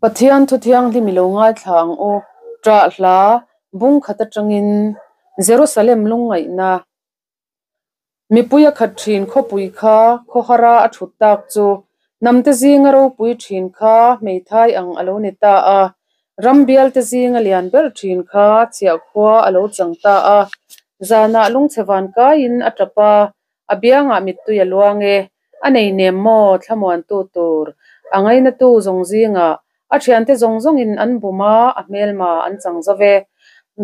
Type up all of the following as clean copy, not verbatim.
Pathian thu thianghlim i lo ngaithla ang u, ṭah hla bung khat aṭangin Jerusalem lungngaihna mipui a khat ṭhin khawpui kha khawhara a ṭhut tak chu hnamte zinga ropui ṭhin kha hmeithai ang a lo ni ta a, ram bialte zinga lian ber ṭhin kha chhiahkhua a lo chang ta a. Zanah lungchhe vankaiin a ṭap a, a biangah mittui a luang e. A nei nem maw thlamuantu tur a ngainatu zawng zingah a thiante zawng zawngin an bum a, a hmelma an chang zo ve.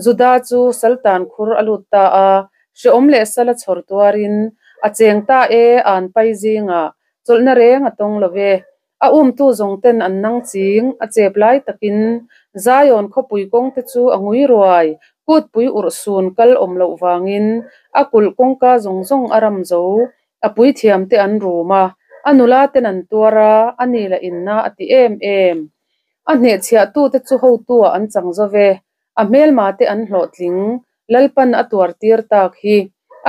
Juda chu Saltan khur a lut ta a, hrehawm leh sala chhawr tuarin a cheng ta e, an pai zingah chawlhna reng a tawng lo ve. A umtu zawng ten an nang ching, a chep lai takin Zion khawpui kawng te chu a ngui ruai, kutpui urhsun kal awm loh vangin a kulh kawngka zawng zawng a ram zo. A puithiam te an rum a, a nula ten an tuar a, a ni lah in na a ti em em. A hnehchhiahtu te chu hotu ah an chang zo ve, a hmelma te an hlawhtling, Lalpan a tuar tir tak hi.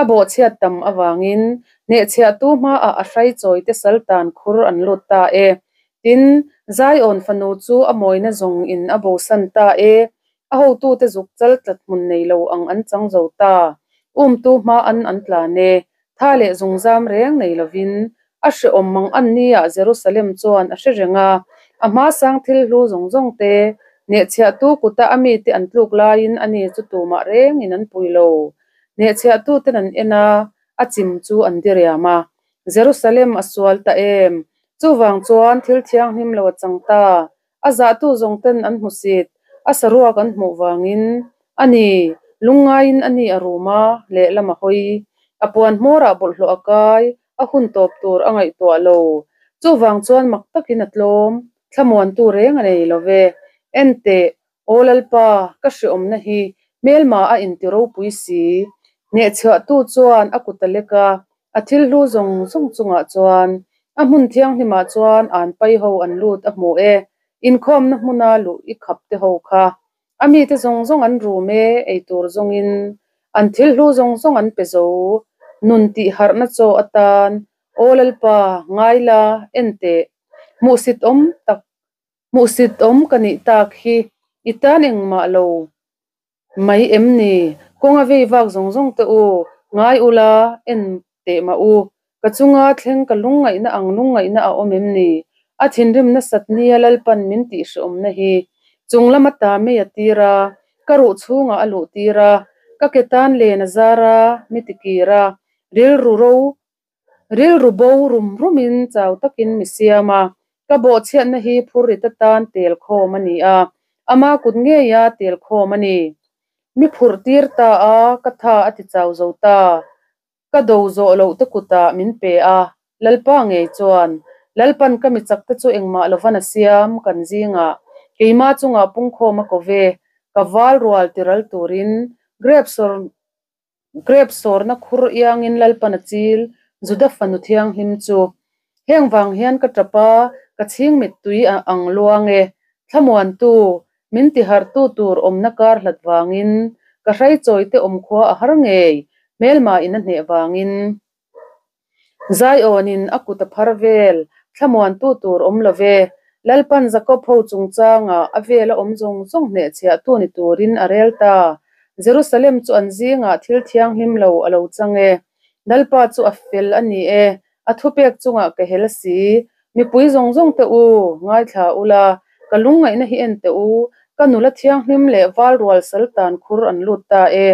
A bawhchhiat tam avangin hnehchhiahtu hmaah a hraichawi te saltan khur an lut ta e. Tin, Zion fanu chu a mawina zawng in a bosan ta e. A hotute zuk chal tlat hmun nei lo ang an chang zo ta. Umtu hma an an tlan e. Tha leh zungzam reng nei lovin a hrehawm mang an nia Jerusalem chuan a hre reng a. A hma sang thil hlu zawng zawng te hnehchhiahtu kuta a mite an tluk laiin ani chu tumah rengin an pui lo. Hnehchhiahtuten an en a, a chim chu an diriam a. Jerusalem a sual ta em? Chuvang chuan thil thianghlim lo a chang ta. A zahtu zawng ten an hmusit, a saruak an hmuh vangin a ni. Lungngaiin a ni a rum a, lehlam a hawi. A puan hmawrah bawlhhlawh a kai, a hun tawp tur a ngaihtuah lo. Chuvang chuan mak takin a tlawm, thlamuantu reng a nei lo ve. En teh, Aw Lalpa, ka hreawmna hi hmelma a inti ropui si. Hnehchhiahtu chuan a kut a lek a, a thil hlu zawng zawng chungah chuan a hmun thianghlimah chuan an pai ho an lut a hmu e, inkhawmna hmuna luh i khap te ho kha. A mite zawng zawng an rum e, eitur zawngin an thil hlu zawng zawng an pe zo. Nun tih harhna chaw atan, Aw Lalpa, ngai la, en teh, hmuhsit awm tak Hmuhsit awm ka nih tak hi i tan engmah lo mai em ni? Kawng a vei vak zawng zawng te u, ngai ula en teh mah u. Ka chunga thleng ka lungngaihna ang lungngaihna a awm em ni? A thinrim nasat nia Lalpan min tihhrehawmna hi chung lama ta mei a tir a, ka ruh chhungah a luh tir a, ka ke tan len a zar a, mi tikir a, rilru ro Rilru bo rum rumin chau takin mi siam a, ka bawhchhiatna hi phurrit atan tel khawm a ni a, ama kut ngeia tel khawm a ni. Mi phurh tir ta a, ka tha a ti chau zo ta. Ka do zawh loh te kutah min pe a, Lalpa ngei chuan, Lalpan ka mi chak te chu engmah lovan a siam kan zingah, keimah chungah pungkhawm a ko ve, ka val rual tiral turin grep sawr Grep sawrna khur iangin Lalpan a chil, Juda fanu thianghlim chu. Heng vang hian ka tap a, ka chhing mittui a ang luang e. Thlamuantu, min tiharhtu tur awmna kar hlat vangin, ka hraicawite awmkhua a har ngei, hmelma in a hneh vangin. Zaiawnin a kut a phar vel, thlamuantu tur awm lo ve. Lalpan Jakob ho chungchanga a vela awm zawng zawng hnehchhiahtu ni turin a rel ta. Jerusalem chu an zingah thil thianghlim lo a lo chang e. Lalpa chu a fel a ni e, a thupek chungah ka hel si. Mipui zawng zawng te u, ngaithla ula, ka lungngaihna hi en teh u, ka nula thianghlim leh valrual saltan khur an lut ta e.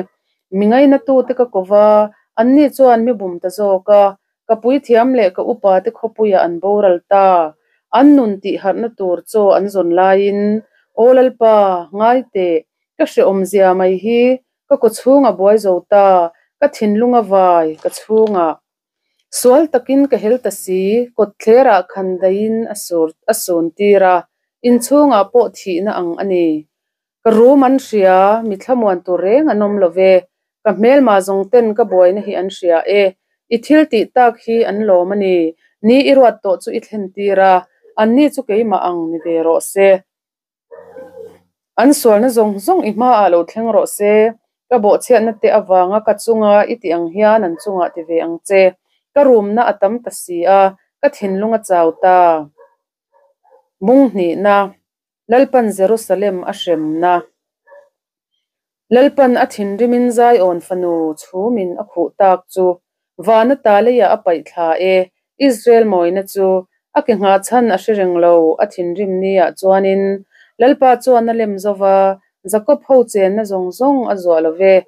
Mi ngainatute ka ko va, anni chuan mi bum ta zawk a, ka puithiam leh ka upate khawpuiah an boral ta. An nun tihharhna tur chaw an zawn laiin, Aw Lalpa, ngai teh, ka hrehawmzia mai hi, ka kawchhung a buai zo ta, ka thinlung a vai, ka chhungah. Sual takin ka hel ta si, kawtthlerah khan daihin a sur a sun tir a, inchhungah pawh thihna ang a ni. Ka rum an hria, mi thlamuan tur reng an awm lo ve. Ka hmelma zawng ten ka buaina hi an hria e. I thil tih tak hi an lawm a ni. Ni i ruat tawh chu i thlen tir a, anni chu keimah ang ni ve rawh se. An sualna zawng zawng i hmaah lo thleng rawh se. Ka bawhchhiatna te avanga ka chunga i tih ang hian an chungah ti ve ang che. Ka rumna a tam ta si a, ka thinlung a chau ta. Bung hnihna. Lalpan Jerusalem a hremna. Lalpan a thinrimin Zion fanu chhumin a khuh tak chu vana ta leiah a paih thla e. Israel mawina chu a ke nghahchhan a hre reng lo, a thinrim niah chuanin Lalpa chuan a lem zo va, Jakob ho chenna zawng zawng a zuah lo ve.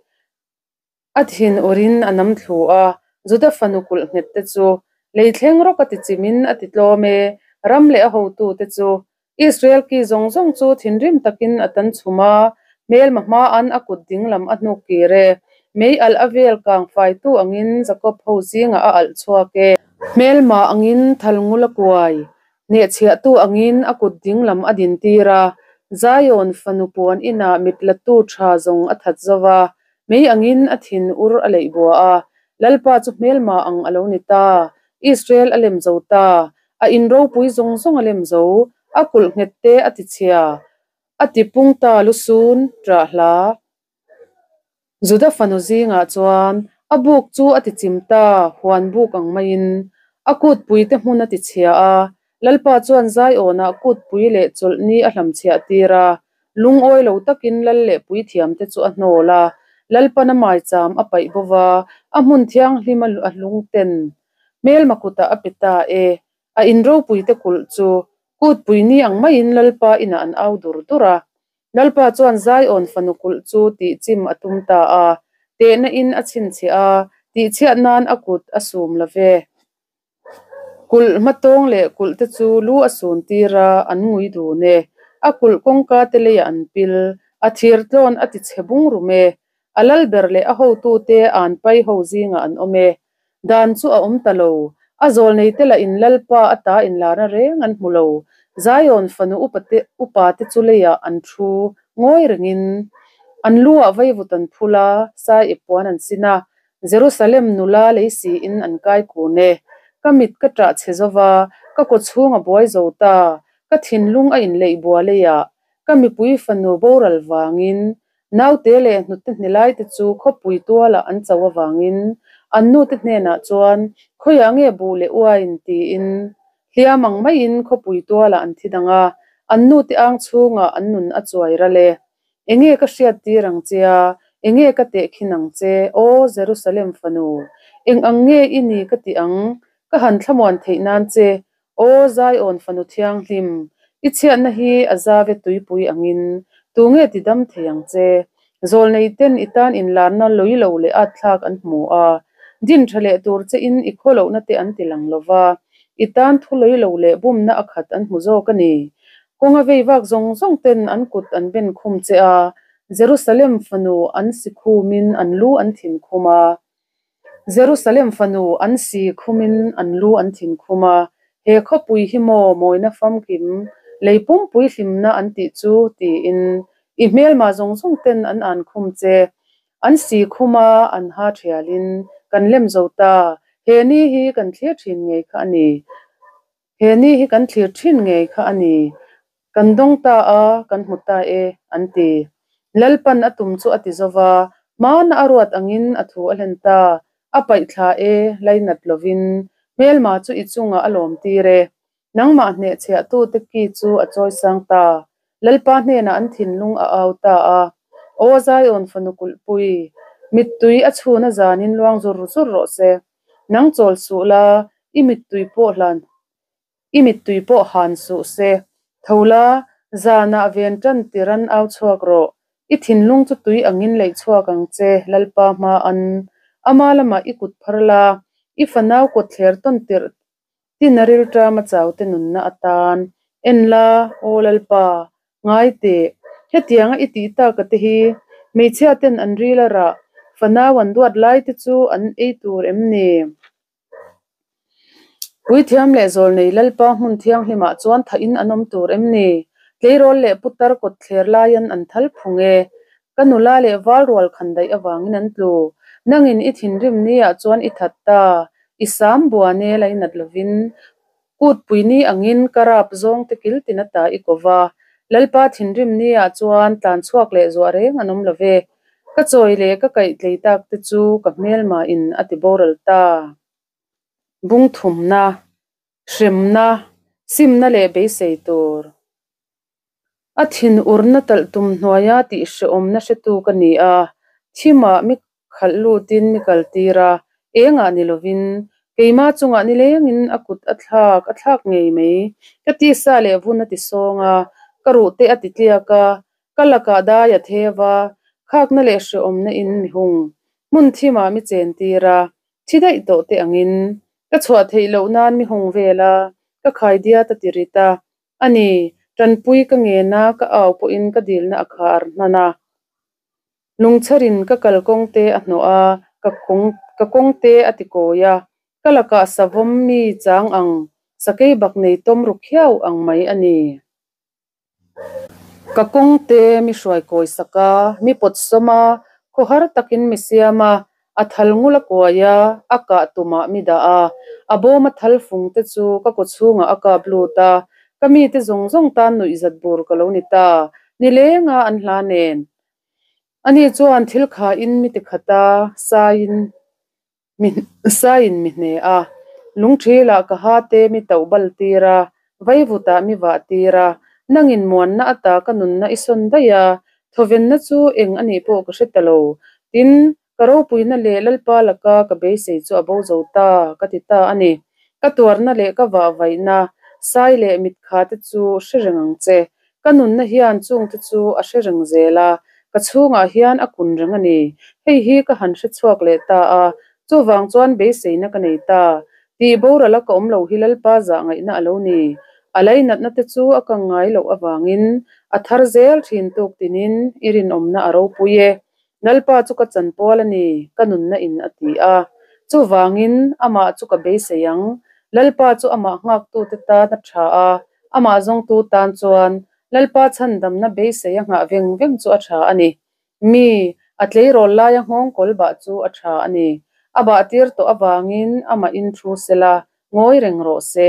A thin urin a nam thlu a, Juda fanu kulh nghet te chu lei thleng rawk a ti chimin a ti tlawm e, ram leh a hotute chu Israel ki zawng zawng chu thinrim takin a tan chhum a, hmelma hmaan a kut dinglam a hnuk kir e. Mei alh a vel kang faitu angin Jakob ho zingah a alh chhuak e. Hmelma angin thal ngul a kuai, hnehchhiahtu angin a kut dinglam a dintir a, Zion fanu puan inah mit latu tha zawng a that zo va, mei angin a thin ur a leih bua a, Lalpa chu hmelma ang a lo ni ta, Israel a lem zo ta, a in ropui zawng zawng a lem zo, a kulh nghet te a ti chhia, a ti pung ta lusun, ṭah hla. Juda fanu zingah chuan a buk chu a ti chim ta, huan buk ang maiin a kutpui te hmun a ti chhia a. Lalpa chuan Zion-ah kutpui leh chawlhni a hlamchhiah tir a, lungawi lo takin lal leh puithiam te chu a hnawl a. Lalpan a maicham a paih bo va, a hmun thianghlim a lungten hmelma kutah a pe ta e. A in ropui te kulh chu kutpui ni ang maiin Lalpa inah an au dur dur a. Lalpa chuan Zion fanu kulh chu tihchim a tum ta a, tehna in a chhinchhiah a, tihchhiat nan a kut a sum lo ve. Kulh hmatawng leh kulh te chu lu a sun tir a, an ngui dun e. A kulh kawngka te leiah an pil, a thir tlawn a ti chhe bung rum e. A lal ber leh a hotute an pai ho zingah an awm e. Dan chu a awm ta lo. A zawlneite lah in Lalpa ata inlarna reng an hmu lo. Zion fanu upate chu leiah an thu ngawi rengin an lu ah vaivut an phul a, sai ip puan an sin a, Jerusalem nula lei siin an kai kun e. Ka mit ka ṭah chhe zo va, ka kawchhung a buai zo ta, ka thinlung a inleih bua leiah ka mipui fanu boral vangin Naute leh hnute hnilaite chu khawpui tualah an cho avangin an nute hnenah chuan, Khawiah nge buh leh uain? tiin hliam ang maiin khawpui tualah an thi dang a, an nute ang chhungah an nun a chuai ral e. Enge ka hriattir ang che a, enge ka tehkhin ang che, Aw Jerusalem fanu? Eng ang nge i ni ka ti ang, ka han thlamuan theih nan che, Aw Zion fanu thianghlim, i chhiatna hi a zave tuipui angin tunge ti dam thei ang che? Zawlnei ten i tan inlarna lawilo leh atthlak an hmu a, din tha leh tur che in i khawlohna te an ti lang lova, i tan thu lawilo leh bumna a khat an hmu zawk a ni. Kawnga vei vak zawng zawng ten an kut an ben khum che a, Jerusalem fanu an si khumin an lu an thin khum a. Jerusalem fanu an si khumin an lu an thin khum a, He khawpui hi maw mawina famkim, lei pumpui hlimna an tih chu? tiin i hmelma zawng zawng ten an an khum che. An si khum a, an ha thialin kan lem zo ta, he ni hi kan thlir thin ngei kha a ni. He ni hi kan thlir thin ngei kha a ni. Kan dawng ta a, kan hmu ta e, an ti. Lalpan a tum chu a ti zo va, hmana a ruat angin a thu a hlen ta. A paih thla e, lainat lovin hmelma chu i chungah a lawm tir e. Nangmah hnehchhiahtute ki chu a chawisang ta. Lalpa hnenah an thinlung a au ta a. Aw Zion fanu kulhpui, mittui a chhun a zanin luang zur zur rawh se. Nang chawl suh la, i mittui pawh hlan I mittui pawh han suh se. Tho la, zanah ven tan tiran au chhuak rawh. I thinlung chu tui angin leih chhuak ang che, Lalpa hma an. Ama lamah i kut phar la, i fanau kawtthler tawn tirh tin a rilṭam a chaute nunna atan. En la, Aw Lalpa, ngai teh. Hetianga i tih taka te hi hmeichhia ten an ril a rah, fanau an duat lai te chu an ei tur em ni? Puithiam leh Zawlnei Lalpa hmun thianghlimah chuan thahin an awm tur em ni? Tleirawl leh putar kawtthler laian an thal phung e. Ka nula leh val rual khan daih avangin an tlu. Nangin i thinrim niah chuan i that ta. I sam buan e lainat lovin Kutpui ni angin ka rap zawng te kil tin ata i ko va. Lalpa thinrim niah chuan tlan chhuak leh zuah reng an awm lo ve. Ka chawi leh ka kaih tlei tak te chu ka hmelma in a ti boral ta. Bung thumna, hremna, simna leh beisei tur. A thinurna talh tum hnuaia tihhrehawmna hretu ka ni a, thimah mi khalh lutin mi kaltir a, engah ni lovin, keima chungah nilengin a kut a thlak a thlak ngei mai. Ka tisa leh vun a ti sawng a, ka ruhte a ti tliak a, ka lakah dai a theu a, khakna leh hrehawmna in mi hung. Hmun thimah mi chentir a, thi daih tawh te angin ka chhuah theih loh nan mi hung vel a, ka khaidiat a ti rit a. A ni, tanpui ka ngen a, ka au pawhin ka dilna a khar hnan a. Lungchherin ka kalkawng te a hnawh a, ka kawng ka kawng te a ti kawi a. Ka lakah savawm mi chang ang, sakei bak nei tawm ru khiau ang mai a ni. Ka kawng te mi hruai kawi sak a, mi pawt sawm a, khawhar takin mi siam a, a thal ngul a kuai a, a kah tumah mi dah a, a bawm a thal fung te chu ka kaw chhungah a kap lut a, ka mite zawng zawng tan nuihzat bur ka lo ni ta, nilenga an hla nen. Ani chuan thil khain mi ti khat a, saiin mi saiin mi hne a, lungṭhilah ka ha te mi tauh bal tir a, vaivutah mi vah tir a, nangin muanna ata ka nunna i sawn daih a, thawvenna chu eng a nih pawh ka hre ta lo. Tin, ka ropuina leh Lalpa laka ka beisei chu a bo zo ta, ka ti ta a ni. Ka tuarna leh ka vahvaihna, sai leh mitkha te chu hre reng ang che. Ka nunna hian chungte chu a hre reng zel a, ka chhungah hian a kun reng a ni. Hei hi ka han hre chhuak leh ta a, chuvang chuan beiseina ka nei ta. Tih borala ka awm lo hi Lalpa zah ngaihna a lo ni. A lainatna te chu a kang ngai loh avangin a thar zel thin tuk tinin i rinawmna a ropui e. Lalpa chu ka chanpual a ni, ka nunna in a ti a. Chuvangin amah chu ka beisei ang. Lalpa chu amah nghaktute tan a tha a, amah zawngtu tan chuan Lalpa chhandamna beisei a nghah veng veng chu a tha a ni. Mi, a tleirawl laia nghawng kawl bah chu a tha a ni. A bah tir tawh avangin amah in thu sela, ngawi reng rawh se.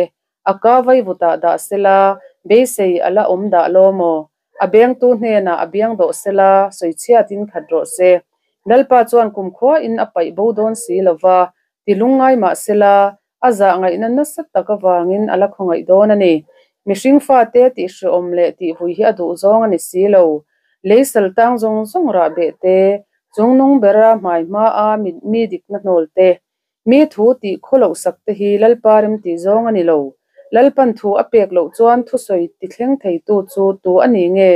A ka vaivutah dah sela, beisei a la awm dah lo maw? A bengtu hnenah a biang dawh sela, sawichhiatin khat rawh se. Lalpa chuan kumkhuain a paih bo dawn si lova, ti lungngai mah sela, a zah ngaihna nasa tak avangin a la khawngaih dawn a ni. Mihring fate tihhrehawm leh tihvui hi a duh zawng a ni si lo. Lei sal tang zawng zawng rah beh te, chungnung bera hmai hmaa mi dikna hnawl te, mi thu tih khaw loh sak te hi Lalpa remtih zawng a ni lo. Lalpan thu a pek loh chuan thusawi ti thleng theitu chu tu a ni nge?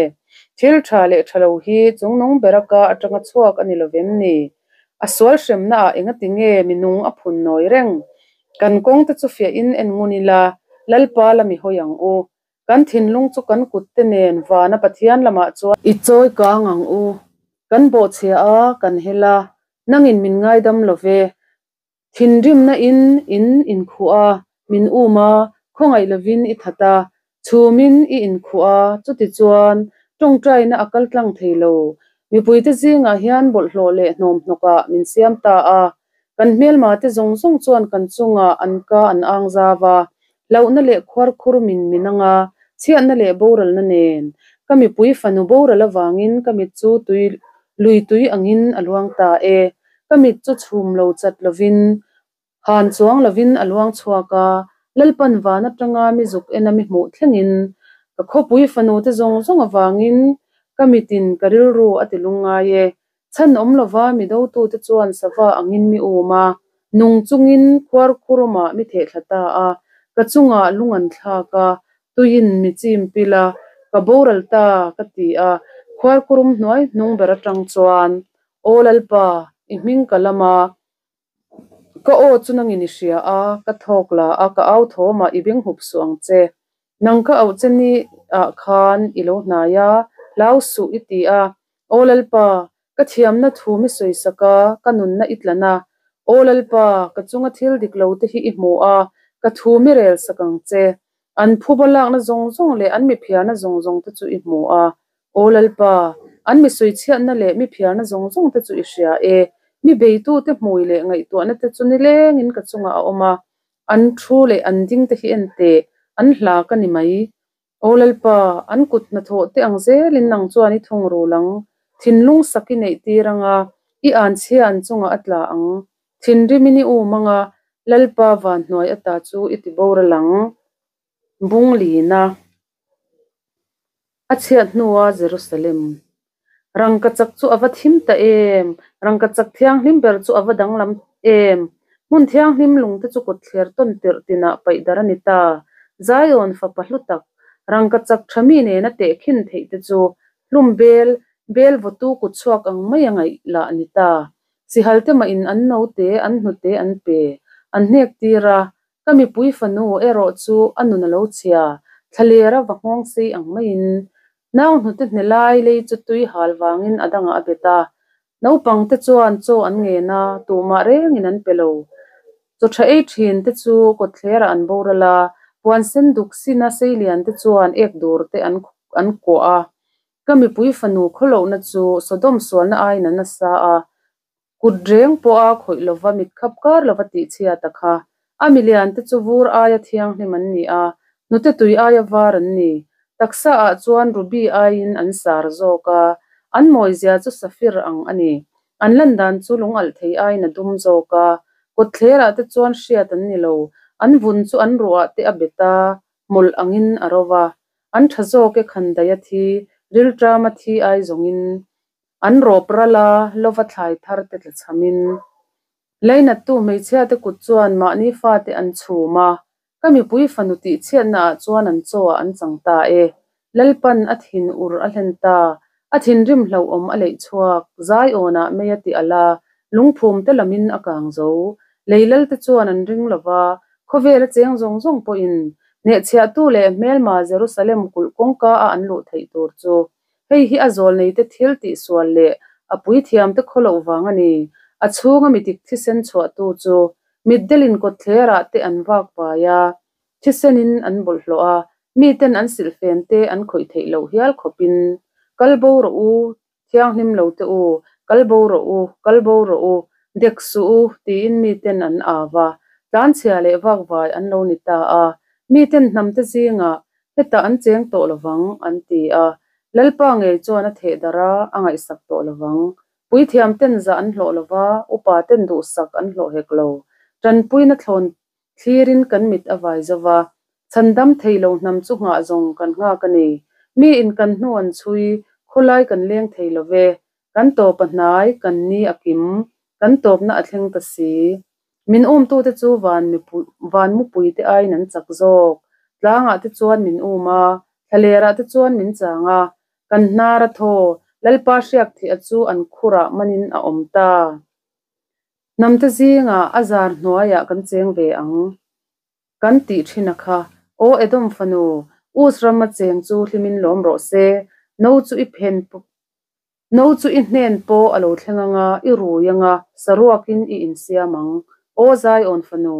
Thil tha leh tha lo hi chungnung bera ka atanga chhuak a ni lo vem ni? A sual hremnaah engati nge minung a phun nawi reng? Kan kawngte chu fiahin en ngun ila, Lalpa la mi hawi ang u. Kan thinlung chu kan kutte nen vana Pathian lamah chuan i chawi kang ang u. Kan bawhchhia a, kan hel a, nangin min ngaidam lo ve. Thinrimna in in inkhuh a, min um a, khawngaih lovin i that a, chhumin i inkhuh a, chutichuan tawngtaina a kal tlang thei lo. Mipuite zingah hian bawlhhlawh leh hnawmhnawkah min siam ta a, kan hmelmate zawng zawng chuan kan chungah an ka an ang zau a, hlauhna leh khuarkhur min min ang a, chhiatna leh boralna nen. Ka mipui fanu boral avangin ka mit chu tui lui tui angin a luang ta e. Ka mit chu chhum lo chat lovin, han chuang lovin a luang chhuak a, Lalpan van atanga mi zuk ena mi hmuh thlengin, ka khawpui fanu te zawng zawng avangin ka mitin ka rilru a ti lungngai e. Chhan awm lova mi dotute chuan sava angin mi um a, nung chungin khuarkhurawmah mi thehthla ta a, ka chungah lung an thlak a, tuiin mi chim pil a, ka boral ta ka ti a, khuarkhurum hnuai hnung ber atang chuan, Aw Lalpa, i hming ka lam a, ka aw chu nangin i hria a, ka thawk la a, ka au thawmah i beng hup suh ang che. Nang ka auh che ni ah khan i lo hnai a, hlau suh i ti a. Aw Lalpa, ka thiamna thu mi sawisak a, ka nunna i tlan a. Aw Lalpa, ka chunga thil dik lo te hi i hmu a, ka thu mi rel sak ang che. An phuba lakna zawng zawng leh an mi phiarna zawng zawng te chu i hmu a. Aw Lalpa, an mi sawichhiatna leh mi phiarna zawng zawng te chu i hria e. Mi beitute hmui leh ngaihtuahna te chu nilengin ka chungah a awm a. An thu leh an ding te hi en teh, an hla ka ni mai. Aw Lalpa, an kut hnathawh te ang zelin nang chuan i thung rul ang. Thinlung sak i neih tir ang a, i anchhia an chungah a tla ang. Thinrimin i um ang a, Lalpa van hnuai ata chu i ti boral ang. Bung lina. A chhiat hnua Jerusalem rangkachak chu a va thim ta em! Rangkachak thianghlim ber chu a va danglam em! Hmun thianghlim lungte chu kawtthler tawn tirh tinah paih darh a ni ta. Zion fapa hlu tak, rangkachak tha mi nena tehkhin theih te chu hlum bel, bel vawtu kut chhuak ang mai a ngaih lah ni ta. Sihal te mah in an note, an hnute an pe, an hnek tir a. Ka mipui fanu erawh chu a nun a lo chhia, thlaler a va nghawng sei ang maiin. Nau hnute hne lai lei chu tui hal vangin a dangah a bet a. Naupang te chuan chaw an ngen a, tumah rengin an pe lo. Chaw tha ei thin te chu kawtthlerah an boral a, puan sen duk sina seilian te chuan ek dur te an an kuah a. Ka mipui fanu khawlohna chu Sodom sualna aiin a nasa a, kut reng pawha khawih lova mit khap kar lova tihchhiat a kha. A milian te chu vur aia thianghlim an ni a, hnute tui aia var an ni. Taksa ah chuan ruby aiin an sar zawk a, an mawizia chu safir ang a ni. An lan dan chu lungalh thei aiin a dum zawk a, kawtthler ah te chuan hriat an ni lo. An vun chu an ruah te a bet a, hmawlh angin a ro va. An tha zawk e khandaih a thi, rilṭama thi ai zawngin an rawp ral a, lova thlai thar te tlachhamin. Lainattu hmeichhia te kut chuan mahni fate an chhum a, ka mipui fanu tihchhiatna ah chuan an chaw ah an chang ta e. Lalpan a thin ur a hlen ta, a thinrim hlauhawm a leih chhuak, Zion ah mei a ti alh a, lungphum te lamin a kang zo. Lei lal te chuan an ring lo va, khawvel a cheng zawng zawng pawhin hnehchhiahtu leh hmelma Jerusalem kulh kawngka a an luh theih tur chu Hei hi a zawlneite thil tihsual leh a puithiamte khawloh vang a ni. A chhunga midik thisen chhuahtu chu mitdelin kawtthlerah te an vak vai a, thisenin an bawlhhlawh a, miten an silhfen te an khawih theih loh hial khawpin, Kal bo rawh u, thianghlim lo te u, kal bo rawh u, kal bo rawh u, dek suh u, tiin miten an au a, tlanchhia leh vakvai an lo ni ta a. Miten hnamte zingah Hetah an cheng tawh lovang, an ti a. Lalpa ngei chuan a theh darh a, a ngaihsak tawh lovang. Puithiam ten zah an hlawh lova, upa ten duhsak an hlawh hek lo. Tanpuina thlawn thlirin kan mit a vai zo va, chhandam thei lo hnam chu nghah zawng kan nghak a ni. Miin kan hnu an chhui, khawlai kan leng thei lo ve. Kan tawp a hnai, kan ni a kim, kan tawpna a thleng ta si. Min umtute chu van van mupuite aiin an chak zawk. Tlangah te chuan min um a, thlalerah te chuan min chang a. Kan hnar a thaw, Lalpa hriak thih a chu an khurah manin a awm ta. Hnamte zingah a zar hnuaiah kan cheng ve ang. Kan tih thin a kha. Aw Edom fanu, Us rama cheng chu hlimin lawm rawh se. No chu i phen No chu i hnen pawh a lo thleng ang a, i rui ang a, saruakin i insiam ang. Aw Zion fanu,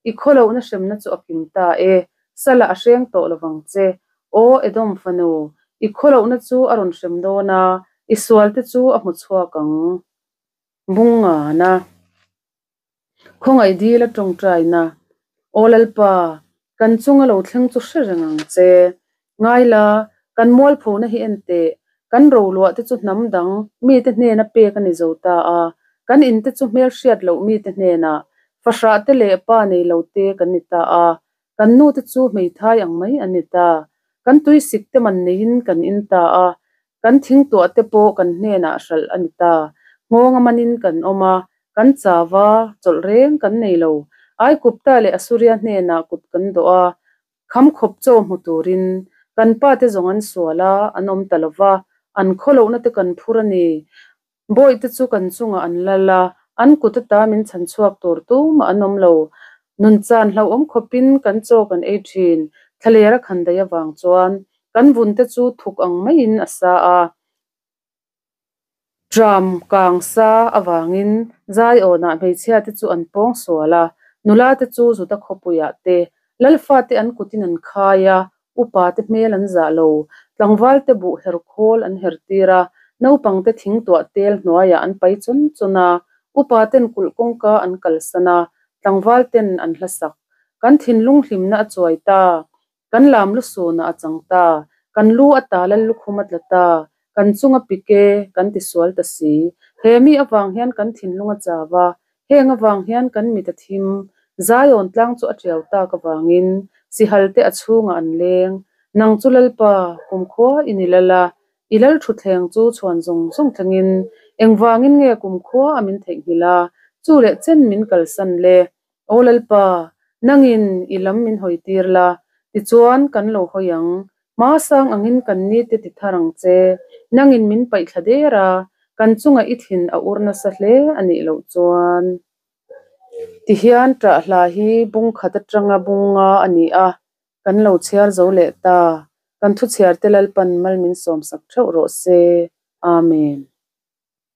i khawlohna hremna chu a kim ta e, salah a hreng tawh lovang che. Aw Edom fanu, i khawlohna chu a rawn hrem dawn a, i sualte chu a hmu chhuak ang. Bungngana. Khawngaih dil a tawngtaina, Aw Lalpa, kan chunga lo thleng chu hre reng ang che. Ngai la, kan mualphona hi en teh, kan roluah te chu hnam dang mite hnena pek a ni zo ta a, kan in te chu hmelhriat loh mite hnenah fahrah te leh pa nei lo te kan ni ta a, kan nu te chu hmeithai ang mai an ni ta. Kan tuisik te man neiin kan in ta a, Kan thingtuah te pawh kan hnenah hralh a ni ta. Nghawng a manin kan awm a, kan chau a, chawlh reng kan nei lo. Aikupta leh Asuria hnenah kut kan dawh a, kham khawp chaw hmu turin. Kan pa te zawng an sual a, an awm ta lo va, an khawlohna te kan phur a ni. Bawihte chu kan chungah an lal a, an kut ata min chhan chhuak tur tumah an awm lo. Nunchan hlauhawm khawpin kan chaw kan ei thin. Thlaler a khan daih avang chuan kan vunte chu thuk ang maiin a sa a. Tram kang sa avangin Zaiawnah hmeichhiate chu an pawng sual a, nulate chu Juda khawpuiah te, Lalfate an kutin an khai a, Upa te hmel an zah lo. Tlangval te buh her khawl an her tir a, naupang te thing tuah tel hnuaiah an pai chun chun a, upa ten kulh kawngka an kalsan a, tlangval ten an hlasak. Kan thinlung hlimna a chuai ta. Kan lam lusunah a chang ta. Kan lu a ta lal lukhum a tla ta. Kan chunga pik e, kan tisual ta si. He mi avang hian kan thinlung a chau a, heng avang hian kan mit a thim. Zion tlang chu a tiau tak avangin Sihal te a chhungah an leng. Nang chu Lalpa, kumkhua i ni lal a, i lal thutthleng chu chhuan zawng zawng thlengin engvangin nge kumkhua a min theihnghilh a, chu leh chen min kalsan le? Aw Lalpa, nangin i lam min hawi tir la, tichuan kan lo hawi ang. Hmasang angin kan nite ti thar ang che. Nangin min paihthla der a, kan chungah i thin a ur nasa hle a nih loh chuan. Tihian ṭah hla hi bung khat aṭanga bung nga a ni a, kan lo chhiar zo leh ta. Kan thuchhiarte Lalpan mal min sawmsak ṭheuh rawh se. Amen.